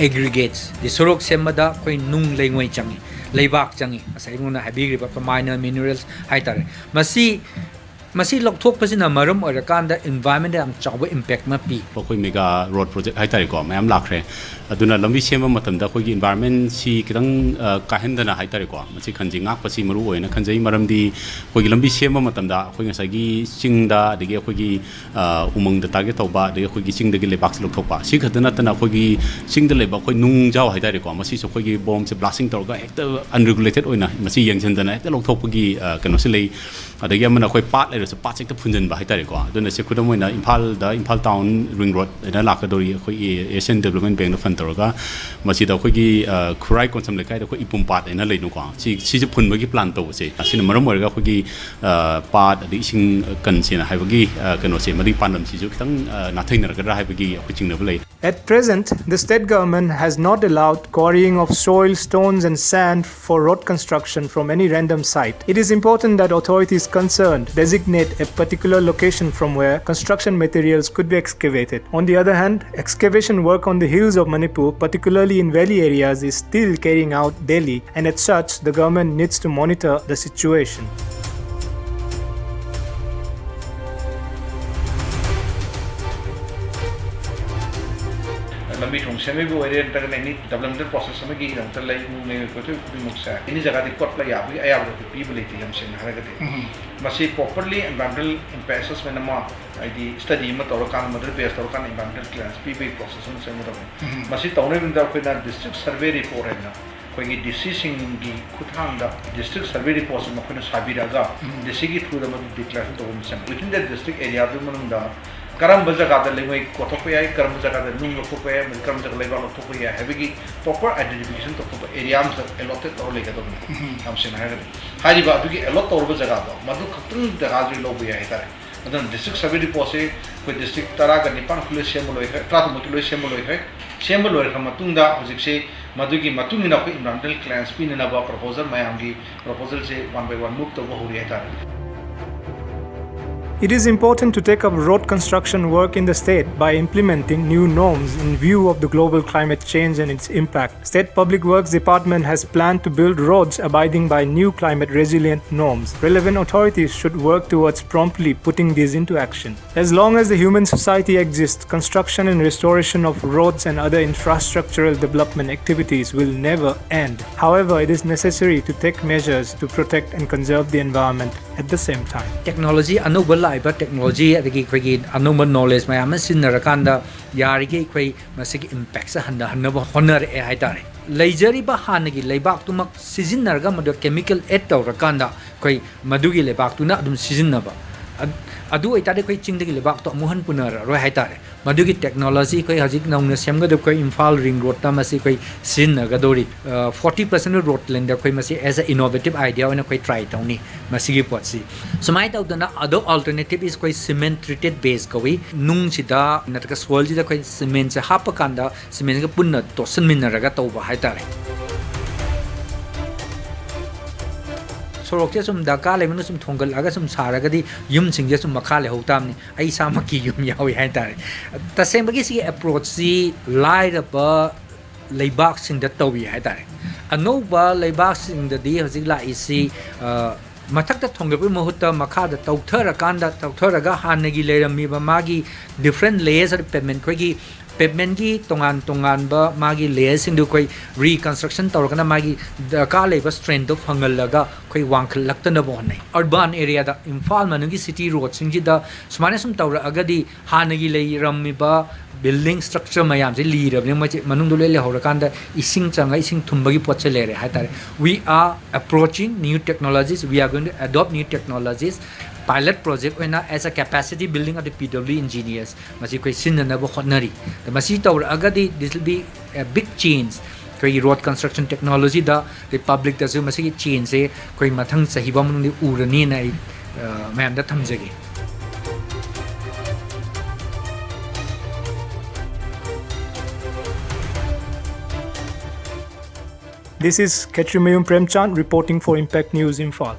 aggregates ꯗꯤ ꯁꯣꯔꯣꯛ ꯁꯦꯝꯕꯗ ꯑꯩꯈꯣꯏ ꯅꯨꯡ ꯂꯩꯉꯣꯏ ꯆꯪꯉꯤ, ꯂꯩꯕꯥꯛ ꯆꯪꯉꯤ, ꯉꯁꯥꯏ ꯑꯩꯉꯣꯟꯗ ꯍꯥꯏꯕꯤꯈ꯭ꯔꯤꯕ minor minerals ꯍꯥꯏꯇꯥꯔꯦ꯫ ꯃꯁꯤ ꯃꯁꯤ ꯂꯧꯊꯣꯛꯄꯁꯤꯅ ꯃꯔꯝ ꯑꯣꯏꯔꯀꯥꯟꯗ environment ꯗ ꯌꯥꯝ ꯆꯥꯎꯕ impact ꯑꯃ ꯄꯤ꯫ ꯑꯩꯈꯣꯏ mega road project ꯍꯥꯏꯇꯥꯔꯦꯀꯣ, ꯃꯌꯥꯝ ꯂꯥꯛꯈ꯭ꯔꯦ꯫ ꯑꯗꯨꯅ ꯂꯝꯕꯤ ꯁꯦꯝꯕ ꯃꯇꯝꯗ ꯑꯩꯈꯣꯏꯒꯤ environment ꯁꯤ ꯈꯤꯇꯪ, ꯑ, ꯀꯥꯏꯍꯟꯗꯅ ꯍꯥꯏꯇꯥꯔꯦꯀꯣ, ꯃꯁꯤ ꯈꯟꯁꯤ ꯉꯥꯛꯄꯁꯤ ꯃꯔꯨ ꯑꯣꯏꯅ ꯈꯟꯖꯩ꯫ ꯃꯔꯝꯗꯤ ꯑꯩꯈꯣꯏꯒꯤ ꯂꯝꯕꯤ ꯁꯦꯝꯕ ꯃꯇꯝꯗ ꯑꯩꯈꯣꯏ ꯉꯁꯥꯏꯒꯤ ꯆꯤꯡꯗ, ꯑꯗꯒꯤ ꯑꯩꯈꯣꯏꯒꯤ, ꯑ, ꯎꯃꯪꯗ target ꯇꯧꯕ, ꯑꯗꯒꯤ ꯑꯩꯈꯣꯏꯒꯤ ꯆꯤꯡꯗꯒꯤ ꯂꯩꯕꯥꯛꯁꯤ ꯂꯧꯊꯣꯛꯄ, ꯁꯤ ꯈꯛꯇ ꯅꯠꯇꯅ ꯑꯩꯈꯣꯏꯒꯤ ꯆꯤꯡꯗ ꯂꯩꯕ ꯑꯩꯈꯣꯏ ꯅꯨꯡꯖꯥꯎ ꯍꯥꯏꯇꯥꯔꯦꯀꯣ, ꯃꯁꯤꯁꯨ ꯑꯩꯈꯣꯏꯒꯤ ꯕꯣꯝꯁꯦ blasting ꯇꯧꯔꯒ ꯍꯦꯛꯇ unregulated ꯑꯣꯏꯅ ꯃꯁꯤ ꯌꯦꯡꯁꯤꯟꯗꯅ ꯍꯦꯛꯇ ꯂꯧꯊꯣꯛꯄꯒꯤ, ꯑ, ꯀꯩꯅꯣꯁꯤ ꯂꯩ꯫ ꯑꯗꯒꯤ ꯑꯃꯅ ꯑꯩꯈꯣꯏ path ꯂꯩꯔꯁꯨ path ꯁꯦ ꯍꯦꯛꯇ ꯐꯨꯟꯖꯟꯕ ꯍꯥꯏꯇꯥꯔꯦꯀꯣ꯫ ꯑꯗꯨꯅ ꯁꯤ ꯈꯨꯗꯝ ꯑꯣꯏꯅ ꯏꯝꯐꯥꯜꯗ, ꯏꯝꯐꯥꯜ town ring road ꯍꯥꯏꯅ ꯂꯥꯛꯀꯗꯧꯔꯤ, ꯑꯩꯈꯣꯏꯒꯤ Asian Development Bank ꯅ fund ꯇꯧꯔꯒ ꯃꯁꯤꯗ ꯑꯩꯈꯣꯏꯒꯤ, ꯑ, ꯈꯨꯔꯥꯏ ꯀꯣꯟꯁꯝ ꯂꯩꯀꯥꯏꯗ ꯑꯩꯈꯣꯏ ꯏꯄꯨꯝ path ꯍꯥꯏꯅ ꯂꯩꯅꯀꯣ, ꯁꯤ, ꯁꯤꯁꯦ ꯐꯨꯟꯕꯒꯤ plan ꯇꯧꯕꯁꯦ, ꯑꯁꯤꯅ ꯃꯔꯝ ꯑꯣꯏꯔꯒ ꯑꯩꯈꯣꯏꯒꯤ, ꯑ, path ꯑꯗꯩ ꯏꯁꯤꯡ ꯀꯟꯁꯦꯅ ꯍꯥꯏꯕꯒꯤ, ꯑ, ꯀꯩꯅꯣꯁꯦ, ꯃꯗꯨꯒꯤ ꯄꯥꯟꯗꯝꯁꯤꯁꯨ ꯈꯤꯇꯪ, ꯑ, ꯅꯥꯊꯩꯅꯔꯛꯀꯗ꯭ꯔꯥ ꯍꯥꯏꯕꯒꯤ ꯑꯩꯈꯣꯏ ꯆꯤꯡꯅꯕ ꯂꯩ꯫ At present, the state government has not allowed quarrying of soil, stones, and sand for road construction from any random site. It is important that authorities concerned designate a particular location from where construction materials could be excavated. On the other hand, excavation work on the hills of Manipur, particularly in valley areas, is still carrying out daily, and as such, the government needs to monitor the situation. ꯂꯝꯕꯤ ꯊꯣꯡ ꯁꯦꯝꯕꯒꯤ ꯑꯣꯏꯔꯦ, ꯅꯠꯇ꯭ꯔꯒꯅ any developmental process ꯑꯃꯒꯤꯗꯃꯛꯇ ꯂꯩ, ꯅꯨꯡ ꯂꯩꯉꯣꯏ ꯀꯣꯊꯣꯛꯏ ꯈꯨꯗꯤꯡꯃꯛꯁꯦ ꯑꯦꯅꯤ ꯖꯒꯥꯗꯤ ꯀꯣꯠꯄ ꯌꯥꯕꯒꯤ ꯑꯌꯥꯕꯗꯤ ꯄꯤꯕ ꯂꯩꯇꯦ, ꯌꯥꯝ ꯁꯦꯡꯅ ꯍꯥꯏꯔꯒꯗꯤ꯫ ꯃꯁꯤ properly environmental impact assessment ꯑꯃ, ꯍꯥꯏꯗꯤ study ꯑꯃ ꯇꯧꯔꯀꯥꯟꯗ, mother base ꯇꯧꯔꯀꯥꯟꯗ environmental clearance ꯄꯤꯕꯒꯤ process ꯑꯃ ꯆꯪꯒꯗꯕꯅꯤ꯫ ꯃꯁꯤ ꯇꯧꯅꯕꯒꯤꯗꯃꯛꯇ ꯑꯩꯈꯣꯏꯅ district survey report ꯍꯥꯏꯅ ꯑꯩꯈꯣꯏꯒꯤ ꯗꯤ ꯁꯤꯁꯤꯡꯒꯤ ꯈꯨꯠꯊꯥꯡꯗ ꯗꯤꯁꯇ꯭ꯔꯤꯛ ꯁꯔꯚꯦ ꯔꯤꯄꯣꯔꯠꯁꯦ ꯃꯈꯣꯏꯅ ꯁꯥꯕꯤꯔꯛꯑꯒ ꯗꯤ ꯁꯤꯒꯤ ꯊ꯭ꯔꯨꯗ ꯃꯗꯨ ꯗꯤꯀ꯭ꯂꯦꯔꯦꯁꯟ ꯇꯧꯕ ꯑꯃ ꯆꯪꯉꯤ꯫ ꯋꯤꯊꯤꯟ ꯗ ꯗꯤꯁꯇ꯭ꯔꯤꯛ ꯑꯦꯔꯤꯌꯥꯗꯨꯒꯤ ꯃꯅꯨꯡꯗ ꯀꯔꯝꯕ ꯖꯒꯥꯗ ꯂꯩꯉꯣꯏ ꯀꯣꯊꯣꯛꯄ ꯌꯥꯏ, ꯀꯔꯝꯕ ꯖꯒꯥꯗ ꯅꯨꯡ ꯂꯧꯊꯣꯛꯄ ꯌꯥꯏ, ꯑꯃꯗꯤ ꯀꯔꯝꯕ ꯖꯒꯥꯗ ꯂꯩꯕꯥꯛ ꯂꯧꯊꯣꯛꯄ ꯌꯥꯏ ꯍꯥꯏꯕꯒꯤ ꯄ꯭ꯔꯣꯄꯔ ꯑꯥꯏꯗꯦꯟꯇꯤꯐꯤꯀꯦꯁꯟ ꯇꯧꯊꯣꯛꯄ ꯑꯦꯔꯤꯌꯥ ꯑꯃꯁꯨ ꯑꯦꯂꯣꯇꯦꯠ ꯇꯧꯔ ꯂꯩꯒꯗꯕꯅꯤ꯫ ꯌꯥꯝ ꯁꯦꯡꯅ ꯍꯥꯏꯔꯒꯗꯤ ꯍꯥꯏꯔꯤꯕ ꯑꯗꯨꯒꯤ ꯑꯦꯂꯣꯠ ꯇꯧꯔꯕ ꯖꯒꯥꯗꯣ ꯃꯗꯨ ꯈꯛꯇꯪ ꯖꯒꯥꯗꯨ ꯂꯧꯕ ꯌꯥꯏ ꯍꯥꯏꯇꯥꯔꯦ꯫ ꯑꯗꯨꯅ ꯗꯤꯁꯇ꯭ꯔꯤꯛ ꯁꯔꯚꯦ ꯔꯤꯄꯣꯔꯠꯁꯤ ꯑꯩꯈꯣꯏ ꯗꯤꯁꯇ꯭ꯔꯤꯛ ꯇꯔꯥꯒ ꯅꯤꯄꯥꯟ ꯂꯣꯏ ꯁꯦꯝꯕ ꯂꯣꯏꯈ꯭ꯔꯦ, ꯇꯔꯥꯇꯔꯨꯛꯃꯨꯛꯇꯤ ꯂꯣꯏ ꯁꯦꯝꯕ ꯂꯣꯏꯈ꯭ꯔꯦ꯫ ꯁꯦꯝꯕ ꯂꯣꯏꯈ꯭ꯔ ꯃꯇꯨꯡꯗ ꯍꯧꯖꯤꯛꯁꯤ ꯃꯗꯨꯒꯤ ꯃꯇꯨꯡ ꯏꯟꯅ ꯑꯩꯈꯣꯏ ꯏꯟꯚꯥꯏꯔꯣꯟꯃꯦꯟꯇꯦꯜ ꯀ꯭ꯂꯤꯌꯥꯔꯦꯟꯁ ꯄꯤꯅꯅꯕ ꯄ꯭ꯔꯣꯄꯣꯖꯜ ꯃꯌꯥꯝꯒꯤ ꯄ꯭ꯔꯣꯄꯣꯖꯜꯁꯦ ꯋꯥꯟ ꯕꯥꯏ ꯋꯥꯟ ꯃꯨꯚ ꯇꯧꯕ ꯍꯧꯔꯤ ꯍꯥꯏꯇꯥꯔꯦ꯫ It is important to take up road construction work in the state by implementing new norms in view of the global climate change and its impact. State Public Works Department has planned to build roads abiding by new climate resilient norms. Relevant authorities should work towards promptly putting these into action. As long as the human society exists, construction and restoration of roads and other infrastructural development activities will never end. However, it is necessary to take measures to protect and conserve the environment at the same time. Technology ꯑꯅꯧꯕ ꯂꯥꯛꯏꯕ technology ꯑꯗꯒꯤ ꯑꯩꯈꯣꯏꯒꯤ ꯑꯅꯧꯕ knowledge ꯃꯌꯥꯝ ꯑꯃ ꯁꯤꯖꯤꯟꯅꯔꯀꯥꯟꯗ ꯌꯥꯔꯤꯈꯩ ꯑꯩꯈꯣꯏ ꯃꯁꯤꯒꯤ ꯏꯝꯄꯦꯛꯁꯦ ꯍꯟꯊꯍꯟꯅꯕ ꯍꯣꯠꯅꯔꯛꯑꯦ ꯍꯥꯏꯇꯥꯔꯦ꯫ ꯂꯩꯖꯔꯤꯕ ꯍꯥꯟꯅꯒꯤ ꯂꯩꯕꯥꯛꯇꯨꯃꯛ ꯁꯤꯖꯤꯟꯅꯔꯒ ꯃꯗꯨ ꯀꯦꯃꯤꯀꯦꯜ ꯑꯦꯗ ꯇꯧꯔꯀꯥꯟꯗ ꯑꯩꯈꯣꯏ ꯃꯗꯨꯒꯤ ꯂꯩꯕꯥꯛꯇꯨꯅ ꯑꯗꯨꯝ ꯁꯤꯖꯤꯟꯅꯕ꯫ ꯑꯗꯨ ꯑꯣꯏꯇꯥꯔꯗꯤ ꯑꯩꯈꯣꯏ ꯆꯤꯡꯗꯒꯤ ꯂꯩꯕꯥꯛꯇꯣ ꯑꯃꯨꯛ ꯍꯟꯅ ꯄꯨꯅꯔꯔꯣꯏ ꯍꯥꯏꯇꯥꯔꯦ꯫ ꯃꯗꯨꯒꯤ ꯇꯦꯛꯅꯣꯂꯣꯖꯤ ꯑꯩꯈꯣꯏ ꯍꯧꯖꯤꯛ ꯅꯧꯅ ꯁꯦꯝꯒꯗꯕ ꯑꯩꯈꯣꯏ ꯏꯝꯐꯥꯜ ꯔꯤꯡ ꯔꯣꯗꯇ ꯃꯁꯤ ꯑꯩꯈꯣꯏ ꯁꯤꯖꯤꯟꯅꯒꯗꯧꯔꯤ꯫ ꯐꯣꯔꯇꯤ ꯄꯥꯔꯁꯦꯟ ꯔꯣꯗ ꯂꯦꯟꯗ ꯑꯩꯈꯣꯏ ꯃꯁꯤ as a innovative idea ꯑꯣꯏꯅ ꯑꯩꯈꯣꯏ ꯇ꯭ꯔꯥꯏ ꯇꯧꯅꯤ ꯃꯁꯤꯒꯤ ꯄꯣꯠꯁꯤ꯫ ꯁꯨꯃꯥꯏꯅ ꯇꯧꯗꯅ ꯑꯗꯣ ꯑꯜꯇꯔꯅꯦꯇꯤꯞ ꯏꯁ ꯑꯩꯈꯣꯏ ꯁꯤꯃꯦꯟ ꯇ꯭ꯔꯤꯇꯦꯠ ꯕꯦꯁ ꯀꯧꯏ꯫ ꯅꯨꯡꯁꯤꯗ ꯅꯠꯇ꯭ꯔꯒ ꯁꯣꯏꯜꯁꯤꯗ ꯑꯩꯈꯣꯏ ꯁꯤꯃꯦꯟꯁꯦ ꯍꯥꯞꯄꯀꯥꯟꯗ ꯁꯤꯃꯦꯟꯁꯤꯒ ꯄꯨꯟꯅ ꯇꯣꯠꯁꯤꯟꯃꯤꯟꯅꯔꯒ ꯇꯧꯕ ꯍꯥꯏꯇꯥꯔꯦ꯫ ꯁꯣꯔꯣꯛꯁꯦ ꯁꯨꯝ ꯗꯔꯀꯥꯔ ꯂꯩꯕꯅ ꯁꯨꯝ ꯊꯣꯡꯒꯠꯂꯛꯑꯒ ꯁꯨꯝ ꯁꯥꯔꯒꯗꯤ ꯌꯨꯝꯁꯤꯡꯁꯦ ꯁꯨꯝ ꯃꯈꯥ ꯂꯩꯍꯧ ꯇꯥꯕꯅꯤ꯫ ꯑꯩ ꯏꯁꯥꯃꯛꯀꯤ ꯌꯨꯝ ꯌꯥꯎꯏ ꯍꯥꯏꯇꯥꯔꯦ꯫ ꯇꯁꯦꯡꯕꯒꯤ ꯁꯤꯒꯤ ꯑꯦꯄ꯭ꯔꯣꯆꯁꯤ ꯂꯥꯏꯔꯕ ꯂꯩꯕꯥꯛꯁꯤꯡꯗ ꯇꯧꯏ ꯍꯥꯏꯇꯥꯔꯦ꯫ ꯑꯅꯧꯕ ꯂꯩꯕꯥꯛꯁꯤꯡꯗꯗꯤ ꯍꯧꯖꯤꯛ ꯂꯥꯛꯏꯁꯤ ꯃꯊꯛꯇ ꯊꯣꯡꯒꯠꯄꯒꯤ ꯃꯍꯨꯠꯇ ꯃꯈꯥꯗ ꯇꯧꯊꯔꯀꯥꯟꯗ ꯇꯧꯊꯔꯒ ꯍꯥꯟꯅꯒꯤ ꯂꯩꯔꯝꯃꯤꯕ ꯃꯥꯒꯤ different layers of pavement, ꯑꯩꯈꯣꯏꯒꯤ ꯄꯦꯚꯃꯦꯟꯒꯤ ꯇꯣꯉꯥꯟ ꯇꯣꯉꯥꯟꯕ ꯃꯥꯒꯤ ꯂꯦꯌꯔꯁꯤꯡꯗꯨ ꯑꯩꯈꯣꯏ ꯔꯤꯀꯟꯁꯇ꯭ꯔꯛꯁꯟ ꯇꯧꯔꯒꯅ ꯃꯥꯒꯤ ꯗꯔꯀꯥꯔ ꯂꯩꯕ ꯁ꯭ꯇꯔꯦꯡꯗꯣ ꯐꯪꯍꯜꯂꯒ ꯑꯩꯈꯣꯏ ꯋꯥꯡꯈꯠꯂꯛꯇꯅꯕ ꯍꯣꯠꯅꯩ꯫ ꯑꯔꯕꯥꯟ ꯑꯦꯔꯤꯌꯥꯗ ꯏꯝꯐꯥꯜ ꯃꯅꯨꯡꯒꯤ ꯁꯤꯇꯤ ꯔꯣꯗꯁꯤꯡꯁꯤꯗ ꯁꯨꯃꯥꯏꯅ ꯁꯨꯝ ꯇꯧꯔꯛꯑꯒꯗꯤ ꯍꯥꯟꯅꯒꯤ ꯂꯩꯔꯝꯃꯤꯕ Building structure ꯃꯌꯥꯝꯁꯦ ꯂꯤꯔꯕꯅꯤ, ꯃꯣꯏꯁꯦ ꯃꯅꯨꯡꯗ ꯂꯣꯏ ꯂꯩꯍꯧꯔꯀꯥꯟꯗ ꯏꯁꯤꯡ ꯆꯪꯉ ꯏꯁꯤꯡ ꯊꯨꯝꯕꯒꯤ ꯄꯣꯠꯁꯦ ꯂꯩꯔꯦ ꯍꯥꯏꯇꯥꯔꯦ. We are approaching new technologies, we are going to adopt new technologies. Pilot project ꯑꯣꯏꯅ as a capacity building of the P W engineers ꯃꯁꯤ ꯑꯩꯈꯣꯏ ꯁꯤꯖꯤꯟꯅꯅꯕ ꯍꯣꯠꯅꯔꯤ. ꯑꯗ ꯃꯁꯤ ꯇꯧꯔꯛꯑꯒꯗꯤ this will be a big change. ꯑꯩꯈꯣꯏꯒꯤ road construction technologyꯗ ꯑꯗꯩ publicꯇꯁꯨ ꯃꯁꯤꯒꯤ changeꯁꯦ ꯑꯩꯈꯣꯏ ꯃꯊꯪ ꯆꯍꯤ ꯐꯥꯎ ꯃꯅꯨꯡꯗ ꯎꯔꯅꯤꯅ ꯑꯩ ꯃꯌꯥꯝꯗ ꯊꯝꯖꯒꯦ. This is Khetrimayum Premchand reporting for Impact News Imphal.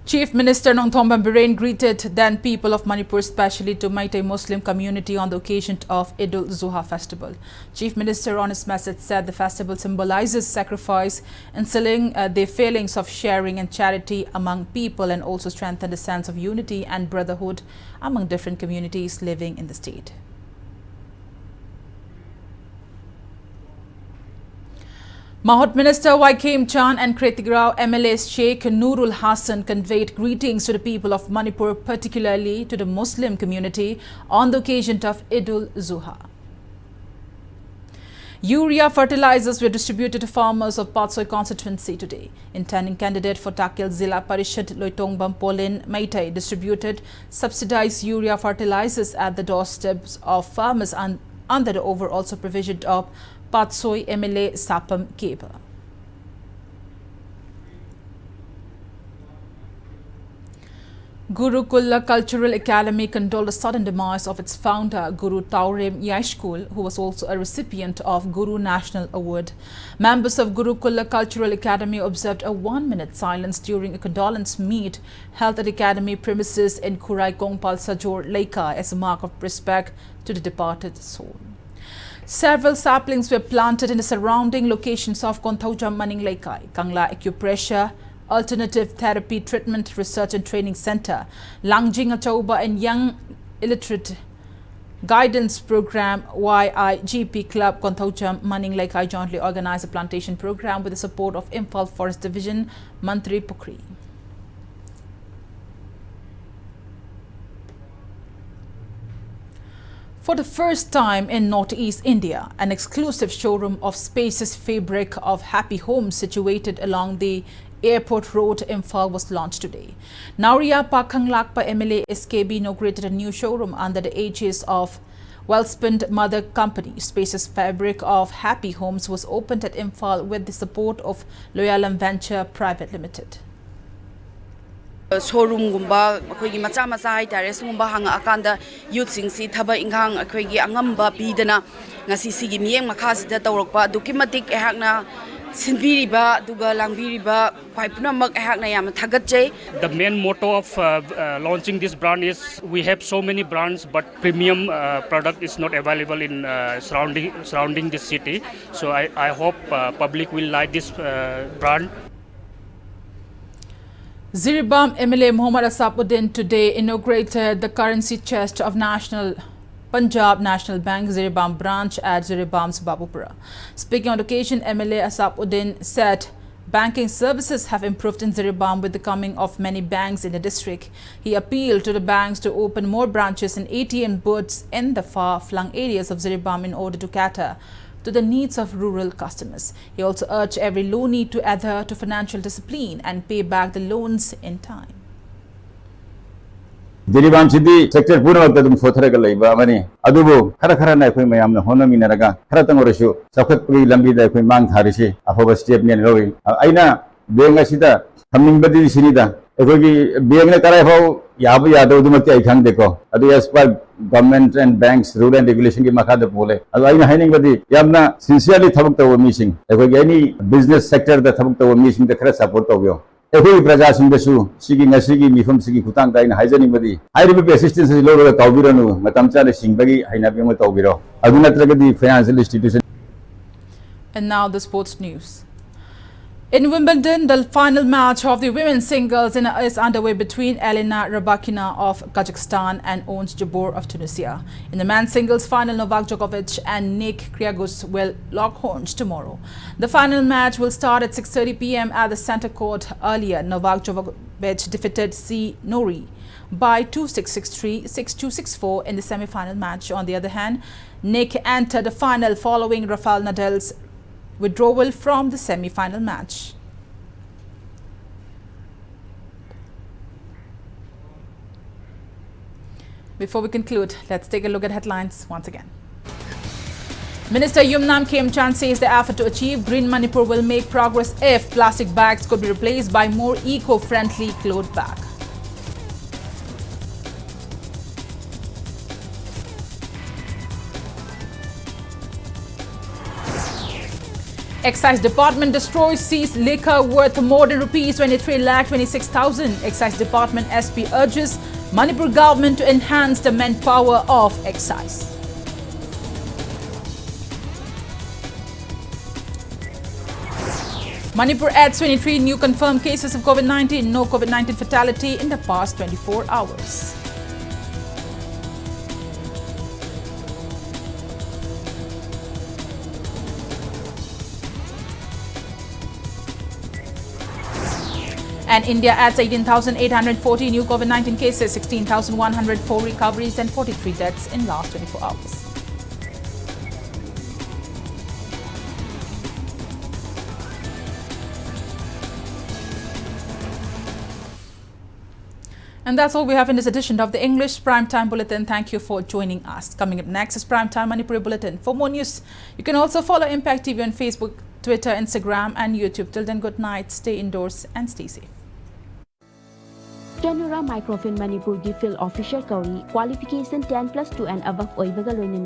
Chief Minister Nongthombam Biren greeted then people of Manipur, especially to Meitei Muslim community on the occasion of Eid ul-Zuha festival. Chief Minister on his message said the festival symbolizes sacrifice, instilling uh, the feelings of sharing and charity among people and also strengthen the sense of unity and brotherhood among different communities living in the state. Mahot Minister Y Khemchand and Khretigrao M L A Sheikh Nurul Hassan conveyed greetings to the people of Manipur, particularly to the Muslim community, on the occasion of Eid ul-Zuha. Urea fertilizers were distributed to farmers of Patsoi constituency today. Intending candidate for Takel Zilla Parishad Loitongbam Polin Meitei distributed subsidized urea fertilizers at the doorsteps of farmers un- under the overall supervision of Patsoi M L A Sapam Keba. Gurukulla Cultural Academy condoled the sudden demise of its founder, Guru Taurem Yaishkul, who was also a recipient of Guru National Award. Members of Gurukulla Cultural Academy observed a one-minute silence during a condolence meet held at academy premises in Khurai Kongpal Sajor Leikai as a mark of respect to the departed soul. Several saplings were planted in the surrounding locations of Konthoujam Maning Leikai, Kangla Acupressure Alternative Therapy Treatment Research and Training Center, Langjing Achauba and Young Illiterate Guidance Program, Y I G P Club, Konthoujam Maning Leikai jointly organized a plantation program with the support of Imphal Forest Division, Mantripukhri. For the first time in Northeast India, an exclusive showroom of spacious fabric of Happy Homes situated along the Airport Road, Imphal, was launched today. Naoriya Pakhang Lakpa M L A S K B inaugurated a new showroom under the aegis of Welspun Mother Company. Spacious fabric of Happy Homes was opened at Imphal with the support of Loyalam Venture Private Limited. ꯁꯣꯔꯨꯝꯒꯨꯝꯕ ꯑꯩꯈꯣꯏꯒꯤ ꯃꯆꯥ ꯃꯆꯥ ꯍꯥꯏꯇꯥꯔꯦ, ꯁꯤꯒꯨꯝꯕ ꯍꯥꯡꯉꯛꯑꯀꯥꯟꯗ ꯌꯨꯠꯁꯤꯡꯁꯤ ꯊꯕꯛ ꯏꯪꯈꯥꯡ ꯑꯩꯈꯣꯏꯒꯤ ꯑꯉꯝꯕ ꯄꯤꯗꯅ ꯉꯁꯤ ꯁꯤꯒꯤ ꯃꯤꯠꯌꯦꯡ ꯃꯈꯥꯁꯤꯗ ꯇꯧꯔꯛꯄ ꯑꯗꯨꯛꯀꯤ ꯃꯇꯤꯛ ꯑꯩꯍꯥꯛꯅ ꯁꯤꯟꯕꯤꯔꯤꯕ ꯑꯗꯨꯒ ꯂꯥꯡꯕꯤꯔꯤꯕ ꯈ꯭ꯋꯥꯏ ꯄꯨꯝꯅꯃꯛ ꯑꯩꯍꯥꯛꯅ ꯌꯥꯝꯅ ꯊꯥꯒꯠꯆꯩ꯫ The main motto of uh, uh, launching this brand is we have so many brands, but premium uh, product is not available in uh, surrounding surrounding this city. So I, I hope uh, public will like this uh, brand. Jiribam M L A Muhammad Asabuddin today inaugurated the currency chest of National Punjab National Bank Jiribam branch at Jiribam's Babupura. Speaking on the occasion, M L A Asabuddin said banking services have improved in Jiribam with the coming of many banks in the district. He appealed to the banks to open more branches and A T M booths in the far-flung areas of Jiribam in order to cater to the needs of rural customers. He also urged every loanee to adhere to financial discipline and pay back the loans in time. ꯖꯤꯔꯤꯕꯥꯝꯁꯤꯗꯤ sector ꯄꯨꯝꯅꯃꯛꯇ ꯑꯗꯨꯝ ꯁꯣꯠꯊꯔꯒ ꯂꯩꯕ ꯑꯃꯅꯤ꯫ ꯑꯗꯨꯕꯨ ꯈꯔ ꯈꯔꯅ ꯑꯩꯈꯣꯏ ꯃꯌꯥꯝꯅ ꯍꯣꯠꯅꯃꯤꯟꯅꯔꯒ ꯈꯔꯇꯪ ꯑꯣꯏꯔꯁꯨ ꯆꯥꯎꯈꯠꯄꯒꯤ ꯂꯝꯕꯤꯗ ꯑꯩꯈꯣꯏ ꯃꯥꯡ ꯊꯥꯔꯤꯁꯤ ꯑꯐꯕ ꯁ꯭ꯇꯦꯞꯅꯦꯅ ꯂꯧꯏ꯫ ꯑꯩꯅ ꯕꯦꯡ ꯑꯁꯤꯗ ꯊꯝꯅꯤꯡꯕꯗꯤ ꯁꯤꯅꯤꯗ, ꯑꯩꯈꯣꯏꯒꯤ ꯕꯦꯡꯅ ꯀꯗꯥꯏ ꯐꯥꯎ ꯌꯥꯕ ꯌꯥꯗꯕꯗꯨꯃꯛꯇꯤ ꯑꯩ ꯈꯪꯗꯦꯀꯣ, ꯑꯗꯨ as per government and banks rule and regulationꯒꯤ ꯃꯈꯥꯗ ꯄꯣꯜꯂꯦ꯫ ꯑꯗꯣ ꯑꯩꯅ ꯍꯥꯏꯅꯤꯡꯕꯗꯤ ꯌꯥꯝꯅ sincerely ꯊꯕꯛ ꯇꯧꯕ ꯃꯤꯁꯤꯡ, ꯑꯩꯈꯣꯏꯒꯤ any business sectorꯗ ꯊꯕꯛ ꯇꯧꯕ ꯃꯤꯁꯤꯡꯗ ꯈꯔ support ꯇꯧꯕꯤꯌꯣ꯫ ꯑꯩꯈꯣꯏꯒꯤ ꯄ꯭ꯔꯖꯥꯁꯤꯡꯗꯁꯨ ꯁꯤꯒꯤ ꯉꯁꯤꯒꯤ ꯃꯤꯐꯝꯁꯤꯒꯤ ꯈꯨꯊꯥꯡꯗ ꯑꯩꯅ ꯍꯥꯏꯖꯅꯤꯡꯕꯗꯤ ꯍꯥꯏꯔꯤꯕ assistance ꯑꯁꯤ ꯂꯧꯔꯒ ꯀꯥꯎꯕꯤꯔꯅꯨ, ꯃꯇꯝ ꯆꯥꯅ ꯁꯤꯡꯕꯒꯤ ꯍꯩꯅꯕꯤ ꯑꯃ ꯇꯧꯕꯤꯔꯣ꯫ ꯑꯗꯨ ꯅꯠꯇ꯭ꯔꯒꯗꯤ financial institution And now the sports news. In Wimbledon, the final match of the women's singles in, is underway between Elena Rybakina of Kazakhstan and Ons Jabeur of Tunisia. In the men's singles final, Novak Djokovic and Nick Kyrgios will lock horns tomorrow. The final match will start at six thirty p m at the center court. Earlier, Novak Djokovic defeated C Nori by two six six three, six two six four in the semi-final match. On the other hand, Nick entered the final following Rafael Nadal's withdrawal from the semi-final match. Before we conclude, let's take a look at headlines once again. Minister Yumnam Khemchand says the effort to achieve Green Manipur will make progress if plastic bags could be replaced by more eco-friendly cloth bag. Excise Department destroys seized liquor worth more than rupees twenty-three lakh twenty-six thousand. Excise Department S P urges Manipur government to enhance the manpower of excise. Manipur adds twenty-three new confirmed cases of COVID nineteen, no COVID nineteen fatality in the past twenty-four hours. And India adds eighteen thousand eight hundred forty new COVID nineteen cases, sixteen thousand one hundred four recoveries, and forty-three deaths in last twenty-four hours. And that's all we have in this edition of the English Primetime Bulletin. Thank you for joining us. Coming up next is Primetime Manipuri Bulletin. For more news, you can also follow Impact T V on Facebook, Twitter, Instagram, and YouTube. Till then, good night, stay indoors, and stay safe. Tanura Microfin Manipur ꯒꯤ field officer ꯀꯧꯔꯤ꯫ Qualification ten plus two and above ꯑꯣꯏꯕꯒ ꯂꯣꯏꯅꯅ